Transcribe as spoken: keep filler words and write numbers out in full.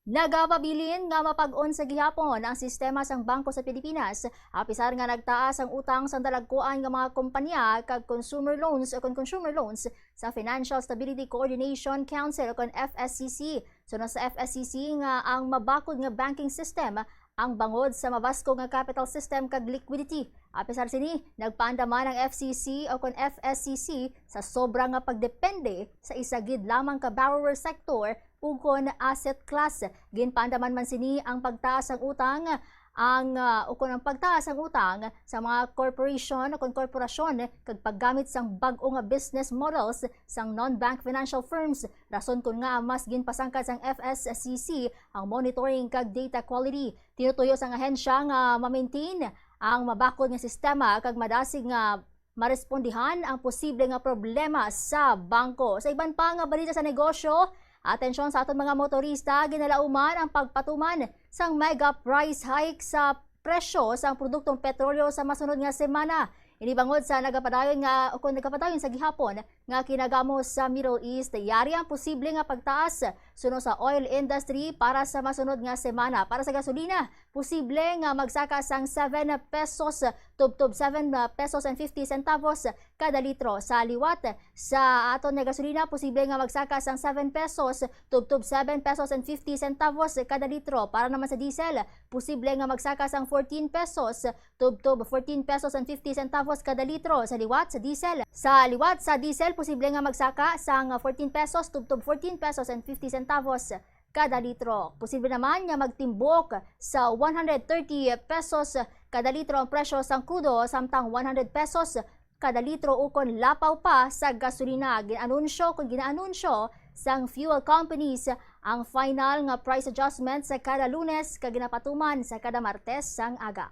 Nagapabilin nga mapag-on sa gihapon ang sistema sang bangko sa Pilipinas, apisar nga nagtaas ang utang sang dalagkuan nga mga kompanya kag consumer loans o kon consumer loans sa Financial Stability Coordination Council o kon F S C C. Suno sa F S C C nga ang mabakod nga banking system ang bangod sa mabaskog nga capital system kag liquidity. Apisar sini, nagpaandaman ang F C C o kon F S C C sa sobra nga pagdepende sa isa gid lamang ka borrower sector ukon asset class. Ginpaandaman man sini ang pagtaas sang utang ang, ah, ukon ang pagtaas sang utang sa mga corporation ukon korporasyon kag paggamit sang bag-o nga business models sang non-bank financial firms, rason kon ngaa mas ginpasangkad sang F S C C ang monitoring kag data quality. Tinutuyo sang ahensya nga ma-maintain ang mabakod nga sistema kag madasig nga marespondihan ang posible nga problema sa bangko. Sa iban pa nga balita sa negosyo, atensyon sa aton mga motorista, ginalauman ang pagpatuman sang mega price hike sa presyo sang produktong petrolyo sa masunod nga semana. Ini bangod sa nagapadayon nga, o kung nagapadayon sa gihapon nga kinagamo sa Middle East, yari ang posible nga pagtaas suno sa oil industry para sa masunod nga semana. Para sa gasolina, posible nga magsaka sang seven pesos tubtob seven pesos and fifty centavos kada litro. Sa liwat, sa aton nga gasolina, posible nga magsaka sang seven pesos tubtob seven pesos and fifty centavos kada litro. Para naman sa diesel, posible nga magsaka sang fourteen pesos tubtob fourteen pesos and fifty centavos kada litro sa liwat sa diesel. Sa liwat sa diesel, posible nga magsaka sang fourteen pesos tubtob fourteen pesos and fifty centavos kada litro. Posible naman nga magtimbok sa one hundred thirty pesos kada litro ang presyo sang krudo, samtang one hundred pesos kada litro ukon lapaw pa sa gasolina. Gin-anunsyo, kung ginaanunsyo sang fuel companies ang final nga price adjustment sa kada Lunes kag ginapatuman sa kada Martes sang aga.